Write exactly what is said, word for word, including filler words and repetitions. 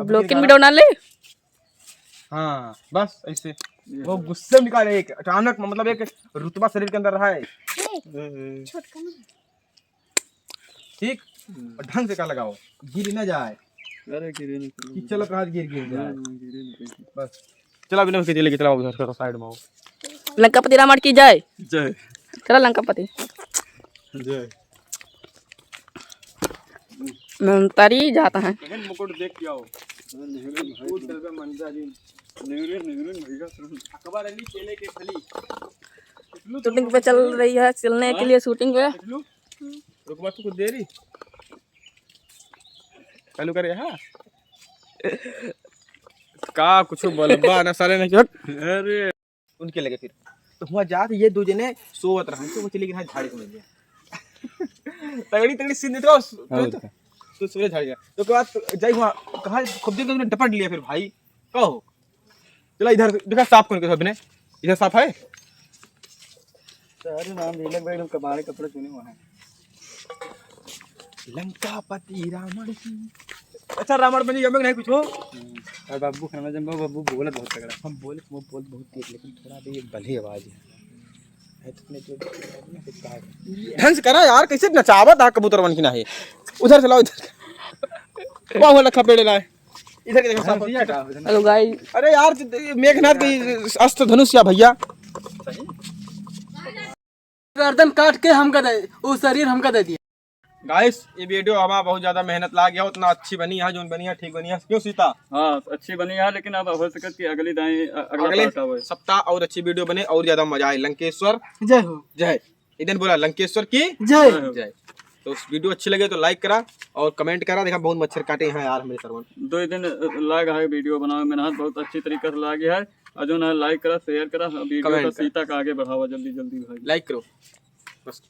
ब्लॉकिंग वीडियो ना ले। हाँ, बस ऐसे। वो गुस्से में निकाले एक अचानक, मतलब, एक रुतबा शरीर के अंदर रहा है। ठीक। और ढंग से का लगाओ, गिर ना जाए। अरे, गिरे ना। कि चलत रहा, गिर, गिर जाए। हाँ, गिरे ना। बस। चला, बिना उसके लेके चला उधर, चलो, साइड में आओ। लंकापति रावण की जय। जय। चला, लंकापति। जय। मंतरी जाता है। कहन मुकुट देख के आओ। नेहरू भाई। फूल चल पे मंजा जी। नेहरू, नेहरू भैया। अकबर अली केले के फली। शूटिंग पे चल रही है, चलने के लिए शूटिंग पे। देख लू। रुकवा, तू कुछ देरी चालू करे, हाँ। का कुछ बोलबा ना साले ने, क्यों? अरे। उनके लगे फिर। तो हुआ जात ये दो जने सोवत रहा, हमसे वो चले गए झाड़ी समझ लिया। तगड़ी, तगड़ी सीन देते हो, हाँ, तो, तो सोवत झाड़ी गया। तो के बाद तो जाई हुआ, कहा खूब दिन तो डपट लिया फिर भाई, कहो। चला इधर देखा, साफ कौन के सबने? इधर साफ है? अरे राम, ये लोग भाई एकदम कबाड़े कपड़े चुने हुए हैं। लंकापति रावण की। अच्छा, रावण बन जाइए, हमें नहीं कुछ हो। हम्म। और बाबू खाना जम, बाबू बोलत बहुत तगड़ा। हम बोलत, वो बोलत बहुत तेज, लेकिन थोड़ा भी एक बली आवाज है। है तो इतने तेज, कुछ कहा है। ढंग से करा यार, कैसे नचावत है कबूतर बन के ना है। उधर से लाओ, इधर। वाह, वाह, लखा पेड़ लाए। इधर के देखो, साफ। हेलो गाइस। अरे यार, मेघनाथ के अस्त्र धनुष या भैया। गर्दन काट के हमका दे, वो शरीर हमका दे दिया। गाइस, ये वीडियो हमारा बहुत ज्यादा मेहनत लाग गया, उतना अच्छी बनी है, जोन बनी है, ठीक बनी है। क्यों सीता? हाँ, अच्छी बनी है, लेकिन अब हो सके कि अगली दाई, अ-, अगला अगले part आवे। सप्ताह और अच्छी वीडियो बने और ज्यादा मजा आए। लंकेश्वर जय हो। जय। इधर बोला, लंकेश्वर की जय। जय। तो उस वीडियो अच्छी लगे तो लाइक करा और कमेंट करा। देखा, बहुत मच्छर काटे हैं यार हमारे सरवन। दो दिन, अ, लाग है वीडियो बनावे में, मेहनत बहुत अच्छी तरीका से लागी है। और जो ना, लाइक करा, शेयर करा, वीडियो कमेंट का करा। सीता का आगे बढ़ावा जल्दी जल्दी भाई। लाइक करो बस।